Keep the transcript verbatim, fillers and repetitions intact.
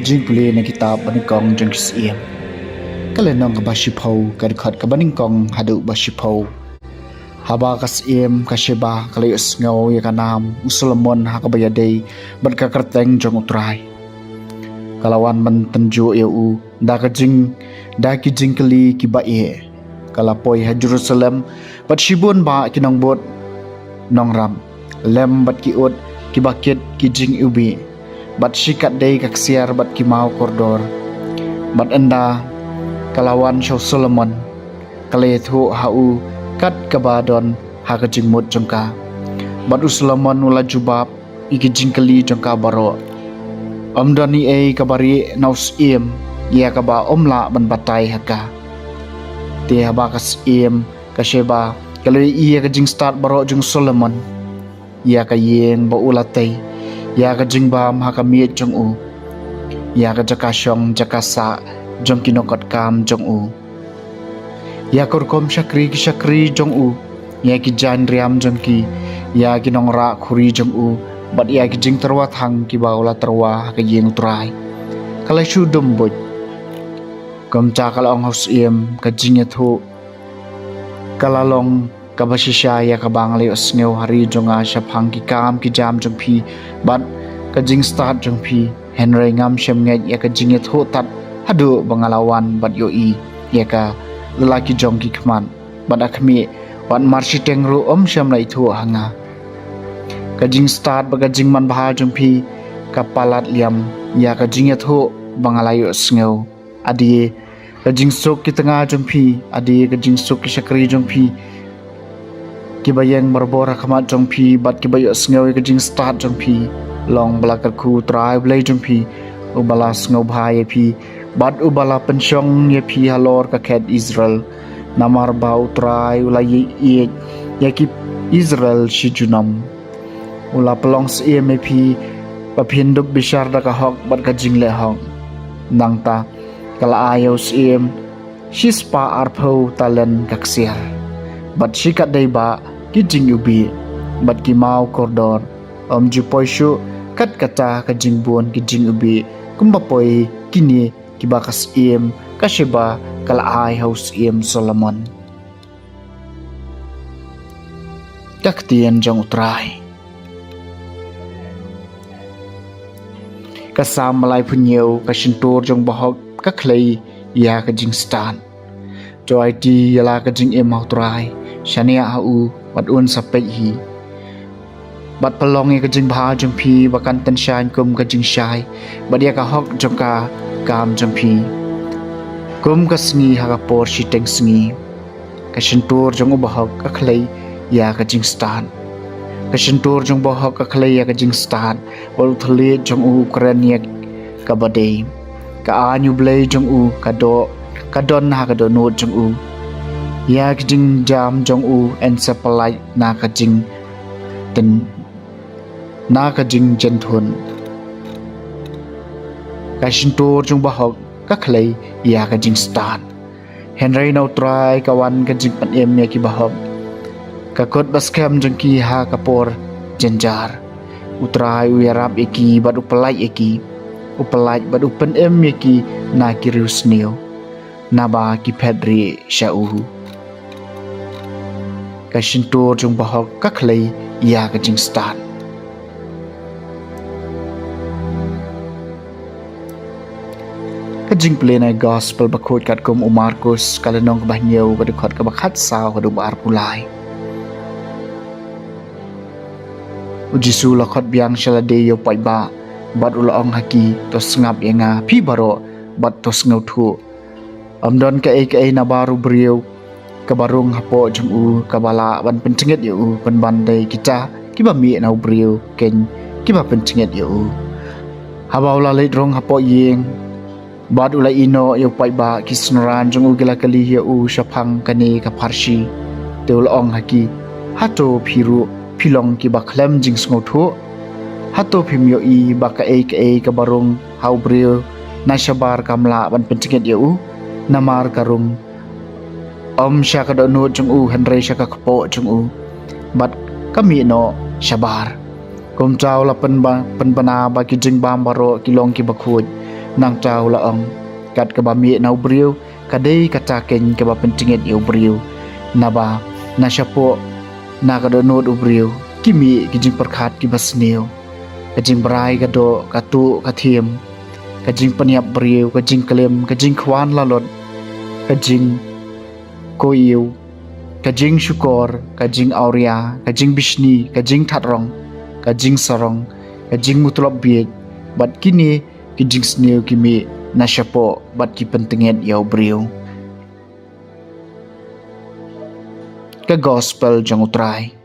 Jingpule na kitab banyngkong jong ki Syiem. Ka lynnong kaba shiphew, ka dkhot kaba nyngkong haduh ba shiphew. Haba ka Syiem ka Sheba ka la ïohsngew ïa ka nam u Solomon ha kaba ïadei bad ka kyrteng jong U Trai, ka la wan ban tynjuh ïa u da ka jing, da ki jingkylli kiba ïeh. Ka la poi ha Jerusalem bad shibun bah ki nongbud nongrap, lem bad ki ut kiba kit ki jingiwbih, bad shikatdei ka ksiar bad ki maw kordor. Bad ynda ka la wan sha u Solomon, ka la ïathuh ha u kat kaba don ha ka jingmut jong ka. Bad u Solomon u la jubab ïa ki jingkylli jong ka baroh. Ym don ei ei kaba rieh na u Syiem ïa kaba ym lah ban batai ha ka. Te haba ka Syiem ka Sheba ka la ïohi ïa ka jingstad baroh jong u Solomon, ïa ka ïing ba u la tei, ïa ka jingbam ha ka miej jong u, ïa ka jaka shong jaka sah jong ki nongkotkam jong u, ïa ka rukom shakri ki shakri jong u, ïa ki jaiñ riam jong ki, ïa ki nongrah khuri jong u, bad ïa ki jingtyrwa thang kiba u la tyrwa ha ka ïing U Trai, ka la shu dum buit. Kumta ka la ong ha u Syiem, ka jingïathuh ka la long kaba shisha ïa kaba nga la ïohsngew ha ri jong nga shaphang ki kam ki jam jong phi bad ka jingstad jong phi. Hynrei ngam shym ngeit ïa ka jingïathuh tad haduh ba nga la wan bad ïohi ïa ka la la ki jong ki khmat, bad ha khmih, wat marshiteng ruh ym shym la ithuh ha nga. Ka jingstad bad ka jingmanbha jong phi ka palat liam ïa ka jingïathuh ba nga la ïohsngew. Ade ka jingsuk ki tnga jong phi, ade ka jingsuk ki shakri jong phi, kiba ïeng barabor ha khmat jong phi bad kiba ïohsngew ïa ka jingstad jong phi. Long ba la kyrkhu U Trai U Blei jong phi, uba la sngewbha ïa phi bad uba la pynshong ïa phi halor ka khet Israel. Namar ba U Trai u la ïeit ïa ki Israel shi junom. U la pynlong Syiem ïa phi ba phin dup bishar da ka hok bad ka jingleh hok. Nangta ka la ai ïa u Syiem shispah arphew talent ka ksiar, bad shikatdei bah ki jingiwbih bad ki maw kordor. Ym ju poi shuh kat kata ka jingbun ki jingiwbih kumba poi kine kiba ka Syiem ka Sheba ka la ai ha u Syiem Solomon. Ka ktien jong U Trai. Ka Salm ba laiphew hynñiew. Ka shyntur jong u bahok ka khlei ïa ka jingstad. To aiti ïa la ka jingim ha U Trai, shaniah ha u, bad un sa peit hi. Bad pynlong ïa ka jingbha jong phi ba kan tynshaiñ kum ka jingshai, bad ïa ka hok jong ka kam jong phi kum ka sngi ha ka por shiteng sngi. Ka shyntur jong u bahok ka khlei ïa ka jingstad. Ka shyntur jong u bahok ka khlei ïa ka jingstad, bad u thylliej jong u u kren ïa kaba dei. Ka aiñ U Blei jong u ka doh, ka don ha ka dohnud jong u. Ïa ka jingjam jong u yn sa pyllait na ka jingtyn, na ka jingjynthut. Ka shyntur jong u bahok ka khlei ïa ka jingstad. Hynrei na U Trai ka wan ka jingpynim ïa ki bahok. Ka kut ba skhem jong ki ha ka por jynjar. U Trai u ïarap ïa ki bad u pyllait ïa ki. U pyllait bad u pynim ïa ki na ki riewsniew, naba ki phet rieh sha u. Ka shyntur jong u bahok ka khlei ïa ka jingstad. Ka jingpule na ka Gospel bakhuid katkum u Markus, ka lynnong kaba hynñiew, ka dkhot kaba khatsaw haduh ba arphew lai. U Jisu u la khot biang sha lade ïa u paidbah bad u la ong ha ki, to sngap ïa nga phi baroh bad to sngewthuh. Ym don kaei kaei na baroh u briew kaba rung hapoh jong u kaba lah ban pyntngit ïa u, pynban dei kita kiba mih na u briew keiñ kiba pyntngit ïa u. Haba u la leit rung hapoh ïing bad u la ïehnoh ïa u paidbah, ki synran jong u ki la kylli ïa u shaphang kane ka pharshi. Te u la ong ha ki, hato phi ruh phi long kiba khlem jingsngewthuh? Hato phim ïohi ba kaei kaei kaba rung ha u briew na shabar kam lah ban pyntngit ïa u? Namar ka rung ym sha ka dohnud jong u hynrei sha ka kpoh jong u, bad ka mih noh shabar. Kumta u la pynba-, pynbna ba ki jingbam baroh ki long kiba khuid. Nangta u la ong, kat kaba mih na u briew ka dei kata keiñ kaba pyntngit ïa u briew. Naba na shapoh, na ka dohnud u briew, ki mih ki jingpyrkhat kiba sniew: ka jingbrai ka doh, ka tuh ka thiem, ka jingpynïap briew, ka jingklim, ka jingkhwan lalut, ka jingkoiw, ka jingshukor, ka jingawria, ka jingbishni, ka jingthatrong, ka jingsarong, ka jingmutlop bieit. Bad kine ki jingsniew ki mih na shapoh bad ki pyntngit ïa u briew. Ka Gospel jong u Trai.